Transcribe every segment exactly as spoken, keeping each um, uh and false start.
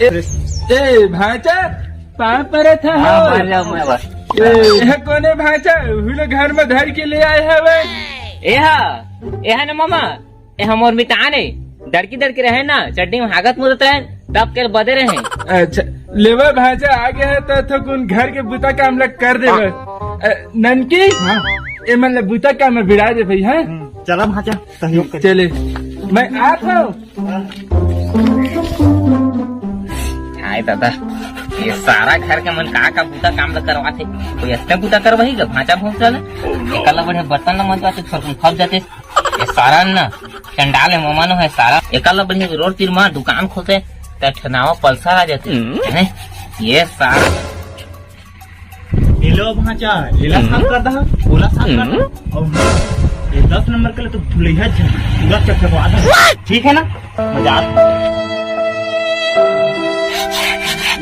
ए भांचा, पाँव परत हंव। हाँ, मान जाओ, मैं बस। ए, एह कोने भांचा, हुलो घर में धर के ले आए हवे। एहा, एहा न मामा, एहा मोर मितान हे। डरकी डरकी रहे ना, चड्डी में हागत मुदत रहे, दब के बदे रहे। अच्छा, लेवा भांचा, आगे हे त थोकुन घर के बुता काम ल कर देवा। अ, ननकी, हाँ। ए मन ल बुता काम में भिड़ा दे भाई, हाँ? हम्म, चला भांचा, सहयोग कर। चले, मैं आत हंव। हाय दादा, ये सारा घर के मन का का बुता काम ल करवाथे। कोई अतने बुता करवाही का भांचा भोंसला ले? एकर ल बढ़िया बर्तन ल मंजवाते, थोरकुन फब जाते। ये सारा न चंडाल हे, मोमानो हे सारा। एकर ल बढ़िया रोड तीर म दुकान खोलते, त ठनावा पल्सर आ जाते। हैं? ये सारा एलो भांचा, एला साफ कर दहा, ओला साफ कर दहा। अउ ये दस नंबर के ले तो भुलैया झन, पूरा चकचकवा दहा। ठीक है ना? मजाक।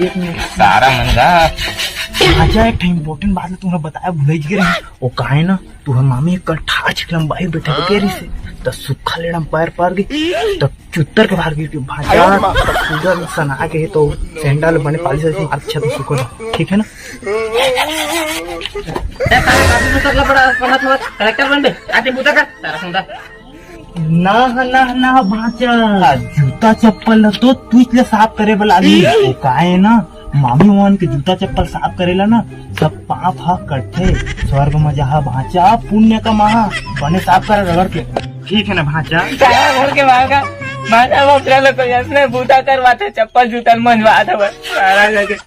एक मिनट। सारा मन गा। भांचा, एक ठन important बात ल तुमला बताया भुलैच गे रहे। ओ का हे ना, तुहर मामी एक कल ठाछ के लंबाई बैठे के रहिसे, त सुक्खा लेड़ा म पैर पर गे, त चुत्तर के बाहर गिर के भांचा, त पूरा सना के हे, तो सैंडल बने पालिश से अच्छा तो सुखो, ठीक है ना? ए, सारे काफी बुता कर ला पड़ा, पड़ा थोड़ा कलेक्टर बन बे, आते बुता कर, सारा सुंदर। ना, ना, ना, भांचा, जूता चप्पल ल तो तुच ले साफ करे बर लागही। ओ का हे ना, मामी मन के जूता चप्पल साफ करे ला ना, सब पाप ह कटथे, स्वर्ग म जाहा भांचा, पुण्य कमाहा, बने साफ कर रगड़ के। ठीक है ना भांचा? सारा घर के बाहर का भांचा, वो अपना लोग को इसने बुता करवाथे, चप्पल जूता मंजवाथे बस, सारा जगह।